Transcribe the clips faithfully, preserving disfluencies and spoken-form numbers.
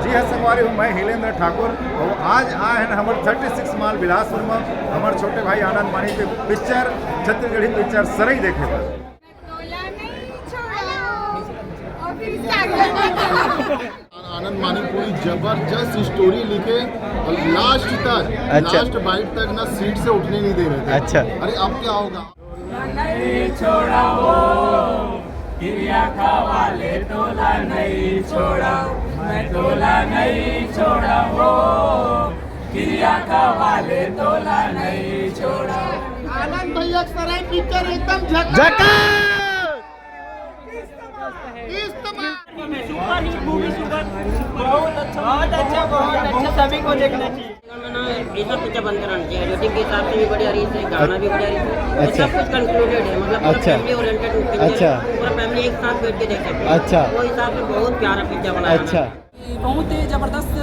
जी हाँ संगवारी हो, मैं हिलेंद्र ठाकुर अउ आज आए हन हमर थर्टी सिक्स माल बिलासपुर में हमर छोटे भाई आनंद मानिक के पिक्चर, छत्तीसगढ़ी पिक्चर सरई देखे बर। आनंद मानिक पूरी जबरदस्त स्टोरी लिखे और लास्ट तक, अच्छा। लास्ट बाइट तक ना सीट से उठने नहीं दे रहे थे। अच्छा। अरे अब क्या होगा? नहीं छोड़ा वो, किरिया खवाले तोला नहीं छोड़ा, मैं तोला नहीं छोड़ा वो, किरिया खवाले तोला नहीं छोड़ा। आनंद भैया के सरई पिक्चर एकदम झकास। झकास। इस्तेमाल। Super hit movie, super. बहुत अच्छा, बहुत अच्छा, बहुत अच्छा, सभी को देखना चाहिए। ना, ऐसा पिक्चर बनते रहना चाहिए, एडिटिंग के हिसाब से भी बढ़िया रही है, गाना भी बढ़िया रही है, अच्छा। सब कुछ कंक्लूडेड है, मतलब पूरा अच्छा। फैमिली ओरिएंटेड पिक्चर अच्छा। है, पूरा फैमिली एक साथ बैठ के देख सकते हैं। अच्छा। वो हिसाब से बहुत प्यारा पिक्चर बना है। अच्छा। बहुत ही जबरदस्त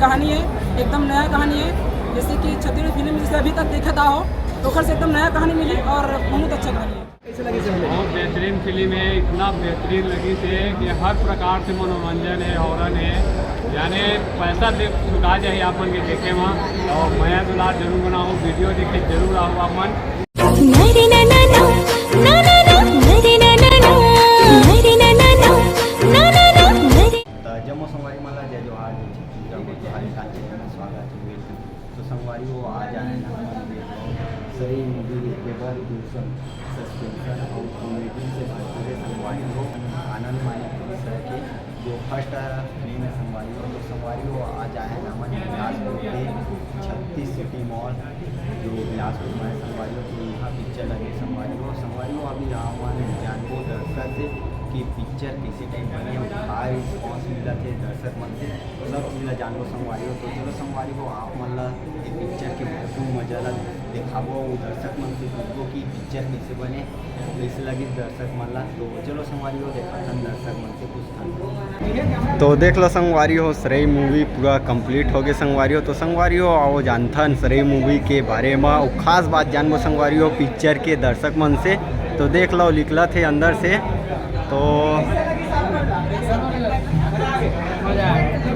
कहानी है, एकदम नया कहानी है, जैसे कि छत्तीसगढ़ी फिल्म जिसे अभी तक देखा था हो, तो ओकर से एकदम नया कहानी मिली और बहुत अच्छा कहानी है। कैसे लगी सर? बहुत बेहतरीन फिल्म है, इतना बेहतरीन लगी से कि हर प्रकार से मनोरंजन है, हॉरर है, यानी पैसा दे चुका जाए आप मन के देखे में। और मया दुलार जरूर बनाओ, वीडियो देखे जरूर आओ आप मन। नरे ना ना ना, ना ना ना, नरे ना ना ना, नरे ना ना ना, ना ना ना, नरे। त जम्मो संगवारी मन ला जय जोहार, जय छत्तीसगढ़, मोर जोहार, कांचे में स्वागत है। तो संगवारी हो, आज आए हैं हम लोग सरई मूवी देखे बर, एक्शन, सस्पेंशन और कॉमेडी से भरपूर है संगवारी हो। आनंद मानिक सर के जो फर्स्ट फिल्म है संगवारी हो। तो संगवारी हो, आज आए हैं हमन बिलासपुर के छत्तीस सिटी मॉल, जो बिलासपुर में है संगवारी हो। तो यहाँ पिक्चर लगे संगवारी हो। संगवारी हो, अभी हमन जानबो दर्शक से कि पिक्चर कैसे टाइप बने और का रिस्पॉन्स मिलत है दर्शक मन से, सब चीज ला जानबो संगवारी हो। तो चलो संगवारी हो, आप मन ला ये पिक्चर के भरपूर मजा ला दिखाबो, अउ दर्शक मन से पूछबो कि पिक्चर कैसे बने, कैसे लगिस दर्शक मन ला। तो चलो संगवारी हो, देखाथन दर्शक मन से पूछथन। तो देख लो संगवारी हो, सरई मूवी पूरा कंप्लीट हो गए संगवारी हो। तो संगवारी हो, आओ जानथन सरई मूवी के बारे में, अउ खास बात जानबो संगवारी हो पिक्चर के दर्शक मन से। तो देख लो, निकलत हे अंदर से। तो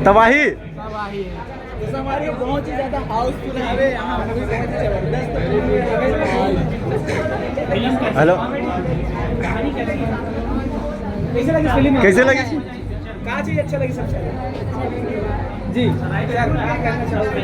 तबाही। सब आही है। तो हमारी बहुत ही ज्यादा हाउसफुल है यहाँ, मूवी बहुत ही जबरदस्त मूवी है। हेलो। कैसे लगी फिल्म? कैसे लगी? का चीज अच्छा लगी सबसे? जी। सर, क्या कहना चाहोगे?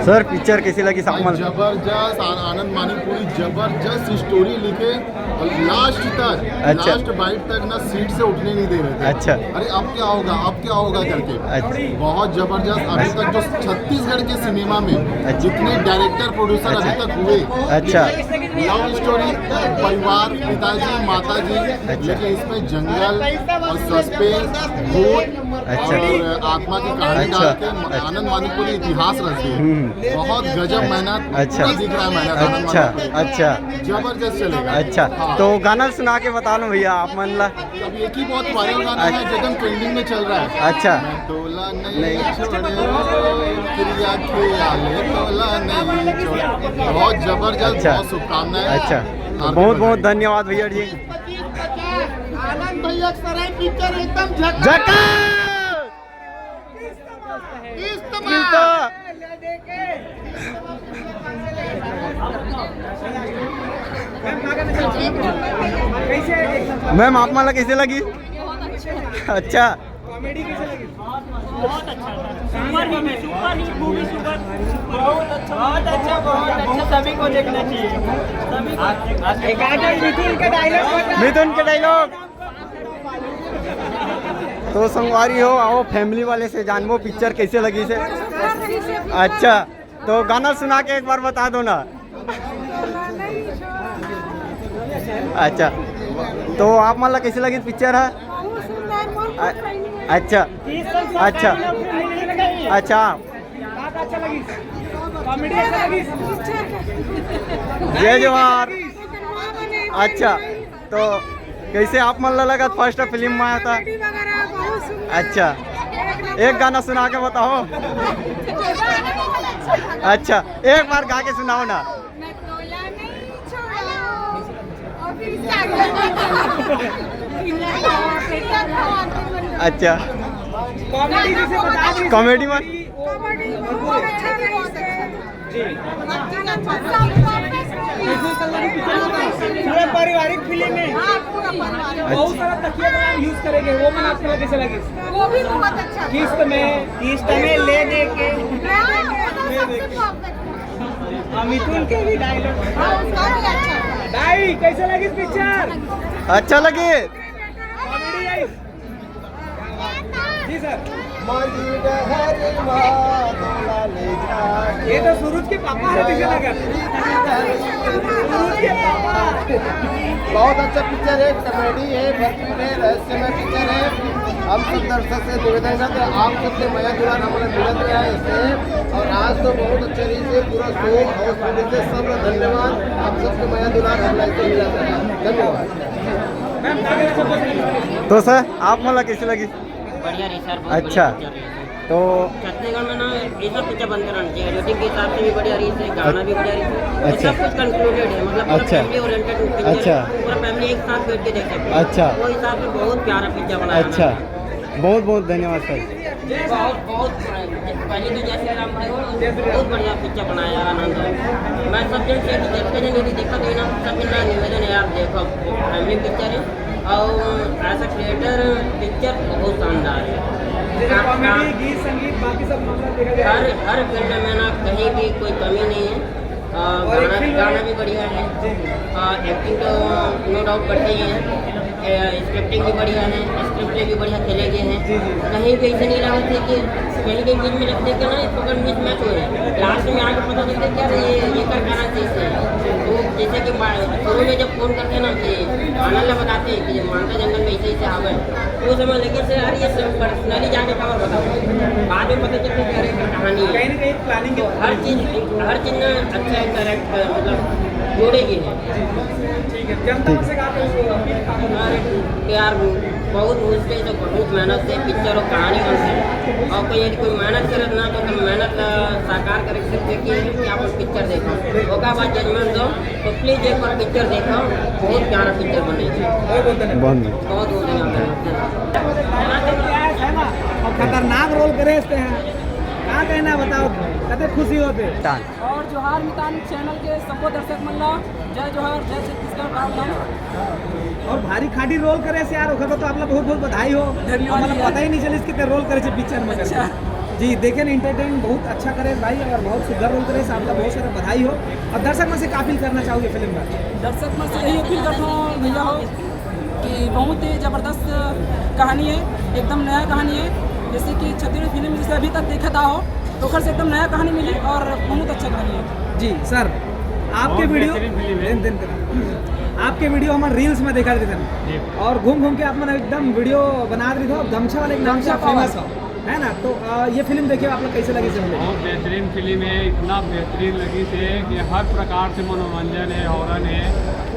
सर, पिक्चर कैसी लगी साहब मन? जबरदस्त, आ-, आनंद मानिक पूरी जबरदस्त स्टोरी लिखे और लास्ट तक, अच्छा। लास्ट बाइट तक ना सीट से उठने नहीं दे रहे थे। अच्छा। अरे अब क्या होगा, अब क्या होगा करके। अच्छा। बहुत जबरदस्त। अभी अच्छा। तक जो छत्तीसगढ़ के सिनेमा में अच्छा। जितने डायरेक्टर प्रोड्यूसर अच्छा। अभी तक हुए, अच्छा। लव स्टोरी, परिवार, पिताजी, माताजी, अच्छा। लेकिन इसमें जंगल और सस्पेंस, भूत अच्छा। और आत्मा की कहानी अच्छा। डाल के अच्छा। आनंद मानिक पूरी इतिहास रच दी। हम्म। बहुत गजब अच्छा। मेहनत, अच्छा। पूरा दिख रहा है मेहनत आनंद अच्छा। मानिक पूरी। अच्छा। जबरदस्त चलेगा। अच्छा। हाँ। तो गाना सुना के बता लो भैया आप मन ला। अब एक ही बहुत वायरल गाना है, अच्छा। जो एकदम ट्रेंडिंग में चल रहा है। अच्छा। मैं तोला नहीं नहीं। छोड़े, तेरी आंखें आले तोला नहीं छोड़े। बहुत जबरदस्त, अच्छा। बहुत शुभकामनाएं। अच्छा। तो बहुत बहुत धन्यवाद भैया जी। आनंद भैया के सरई पिक्चर एकदम झकास। झकास। इस्तेमाल। मैम, आप मन ला कैसे लगी? अच्छा। Super hit, super hit movie, super. बहुत अच्छा, बहुत अच्छा, बहुत अच्छा, सभी को देखना चाहिए, सभी को। मिथुन के डायलॉग। तो संगवारी हो, आओ फैमिली वाले से जानबो पिक्चर कैसे लगी से। अच्छा, तो गाना सुना के एक बार बता दो ना। अच्छा, तो आप मन ला कैसे लगी पिक्चर है? अच्छा, अच्छा, अच्छा। जय जोहार। अच्छा, तो कैसे आप मन ला लगा फर्स्ट फिल्म में आया था? अच्छा, एक गाना सुना के बताओ। अच्छा, एक बार गा के सुनाओ ना। मैं तोला नहीं छोड़ा। और फिर इसके आगे। अच्छा। कॉमेडी जिसे बता दी, कॉमेडी में। कॉमेडी बहुत अच्छा है। जी। पूरा पारिवारिक फिल्म है। हाँ, पूरा पारिवारिक। बहुत सारा तकिया बना यूज करेंगे, वो मन आपको कैसे लगे? वो भी बहुत अच्छा। किस्त में, किस्त में ले दे के। हाँ, वो तो सबसे perfect। हाँ, मिथुन के भी डायलॉग। हाँ, उसका भी अच्छा था। दाई, कैसे लगी पिक्चर? अच्छा लगे। कॉमेडी आई। जी सर। ये तो सूरज के पापा है, पीछे लगा। सूरज के पापा। बहुत अच्छा पिक्चर है, कॉमेडी है, भरपूर है, रहस्यमय पिक्चर है। हम सब दर्शक से निवेदन करते हैं, आप सबके मया दुलार हमारा मिलत रहा है इससे। और आज तो बहुत अच्छा रही से पूरा शो हाउसफुल से सब धन्यवाद। आप सबके मया दुलार हमारा इससे मिलत रहा है। धन्यवाद। तो सर, आप मन ला कैसे लगी? बढ़िया रही सर, बहुत अच्छा। बढ़िया पिक्चर रही। तो छत्तीसगढ़ में ना ऐसा पिक्चर बनते रहना चाहिए, एडिटिंग के हिसाब से भी बढ़िया रही है, गाना भी बढ़िया रही है, अच्छा। सब कुछ कंक्लूडेड है, मतलब पूरा अच्छा। फैमिली ओरिएंटेड पिक्चर है, अच्छा। पूरा फैमिली एक साथ बैठ के देख सकते हैं। अच्छा। वो हिसाब से बहुत प्यारा पिक्चर बनाया अच्छा। उन्होंने। बहुत बहुत धन्यवाद सर। बहुत बहुत पहले तो जय श्री राम भाई, बहुत बढ़िया पिक्चर बनाया आनंद। मैं सब जन से, जितने जन यदि देखा तो ना, सब जन निवेदन है, आप देखो, फैमिली पिक्चर है। और ऐसा क्रिएटर पिक्चर बहुत शानदार है। जैसे आप, कॉमेडी, आप गीत संगीत, बाकी सब मामला देखा जाए। हर हर फील्ड में ना कहीं भी कोई कमी नहीं है। आ, और एक गाना फिल्म गाना भी बढ़िया है। जी। आ, एक्टिंग तो नो डाउट बढ़िया ही है। ए, स्क्रिप्टिंग भी बढ़िया है, स्क्रिप्ट भी बढ़िया खेले गए हैं। जी, जी। कहीं भी ऐसे नहीं लगा थे कि कहीं भी बीच में लगते कि ना पकड़ मिस मैच हो रहे, लास्ट में आके पता चलते क्या ये ये कर गाना चाहिए। तो जैसे कि बा- शुरू में जब फोन करते हैं ना कि आनंद ला बताते हैं कि जब मानता जंगल में ऐसे ऐसे आवे, तो वो समय लगे से यार ये सब पर्सनली जाके खबर बताओ। बाद में पता चलते कि अरे कहानी है। कहीं ना कहीं प्लानिंग तो हर चीज, हर चीज ना अच्छा है, करेक्ट, मतलब जोड़ेगी है। ठीक है, जनता से कहा तो अपील कहा करो। अरे यार, बहुत मुश्किल से, बहुत मेहनत से पिक्चर और कहानी बनती है। और कोई यदि कोई मेहनत करत ना तो, तो मेहनत ला साकार करे के सिर्फ देखिए कि आप पिक्चर देखो, ओकर बाद जजमेंट दो। तो प्लीज एक बार पिक्चर देखो, बहुत प्यारा पिक्चर बने। बहुत बहुत धन्यवाद। बहुत बहुत धन्यवाद। है ना, और खतरनाक रोल करे इसके हैं। का कहना बताओ, कते खुशी होते। और जोहार मितान चैनल के सबो दर्शक मन ला जय जोहार, जय छत्तीसगढ़, राम राम। और भारी खाटी रोल करे से यार, ओकर तो आप ला बहुत बहुत बधाई हो। धन्यवाद हमला भैया। पता ही नहीं चलिस कि ते रोल करे से पिक्चर में करके। अच्छा। जी, देखे ना, एंटरटेन बहुत अच्छा करे भाई, और बहुत सुंदर रोल करे से, आप ला बहुत सारा बधाई हो। और दर्शक मन से का अपील करना चाहोगे फिल्म में? दर्शक मन से यही अपील करता हूँ भैया हो कि बहुत ही जबरदस्त कहानी है, एकदम नया कहानी है। जैसे कि छत्तीसगढ़ी फिल्म जिसे अभी तक देखा था हो, तो ओकर से एकदम नया कहानी मिली और बहुत अच्छा कहानी है। जी सर, आपके बहुत वीडियो बेहतरीन फिल्म है। दिन दिन कर। आपके वीडियो हमारे रील्स में देखा देते हैं जी। और घूम घूम के आप मन एकदम वीडियो बना रहे थे, गमछा वाले एक नाम से गमछा फेमस पावर। हो, है ना? तो आ, ये फिल्म देखिए, आप लोग कैसे लगी सर? बहुत बेहतरीन फिल्म है, इतना बेहतरीन लगी से कि हर प्रकार से मनोरंजन है, हॉरर है,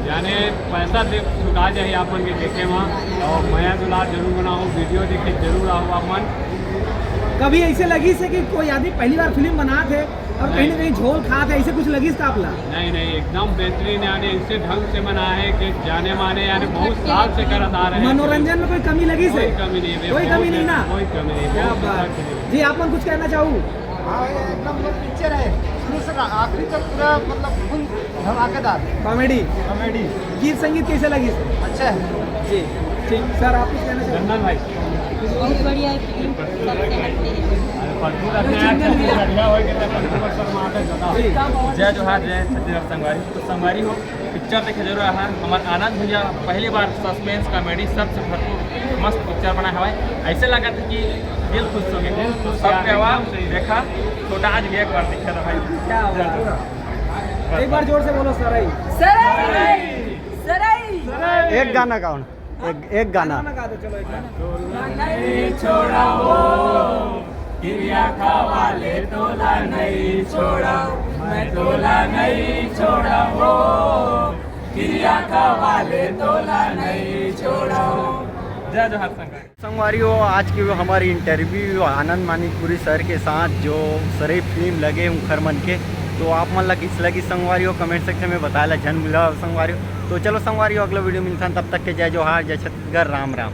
यानी पैसा दे चुका जाए आप मन के देखे में। और मया दुलार जरूर बनाओ, वीडियो देखे जरूर आओ आप मन। कभी ऐसे लगी से कि कोई आदमी पहली बार फिल्म बना थे और कहीं ना नहीं। कहीं झोल खा थे, ऐसे कुछ लगी था आप ला? नहीं नहीं, एकदम बेहतरीन, यानी ऐसे ढंग से बना है कि जाने माने, यानी बहुत साल से करत आ रहे हैं। मनोरंजन में कोई कमी लगी से? कोई कमी नहीं है, कोई बहुत कमी नहीं ना? कोई कमी नहीं, क्या बहुत बात। अच्छा फिल्म है। जी, आप मन कुछ कहना चाहू? हाँ, ये एकदम जो पिक्चर है, शुरू से आखिरी तक पूरा, मतलब, फुल धमाकेदार। कॉमेडी। कॉमेडी। गीत संगीत कैसे लगी सर? अच्छा है। जी, ठीक। सर, आप कुछ कहना चाहेंगे? चंदन भाई। बहुत बढ़िया है फिल्म, सबसे हटके है। अरे, पलटू का नया चंदन भैया। बढ़िया हो गया, पलटू का शर्मा आता है, ज्यादा। जी। जय जोहार, जय छत्तीसगढ़ संगवारी। तो संगवारी हो, पिक्चर देखे जरूर रहा। हमार आनंद भैया पहली बार सस्पेंस कॉमेडी सबसे भरपूर मस्त पिक्चर बना हवाए। ऐसे लगा था कि दिल खुश हो गया। दिल खुश सबके यार, आवाज एकदम सही। देखा, छोटा आज भी एक बार दिखा था भाई। क्या बात है। बस। एक बार जोर से बोलो, सरई। सरई। सरई। एक गाना गाओ ना, एक, एक गाना। गाना गा दो, चलो एक गाना। नहीं छोड़ा वो, किरिया खा वाले तोला नहीं छोड़ा, मैं तोला नहीं छोड़ा वो, किरिया खा वाले तोला नहीं छोड़ा वो। जय जोहार संगवारी। संगवारी हो, आज के हमर इंटरव्यू आनंद मानिकपुरी सर के साथ, जो सरई फिल्म लगे उंखर मन के। तो आप मन ला किस लगी संगवारी हो, कमेंट सेक्शन में बताए ला झन भुलाव संगवारी हो। तो चलो संगवारी हो, अगला वीडियो मिलथन, तब तक के जय जोहार, जय छत्तीसगढ़, राम राम।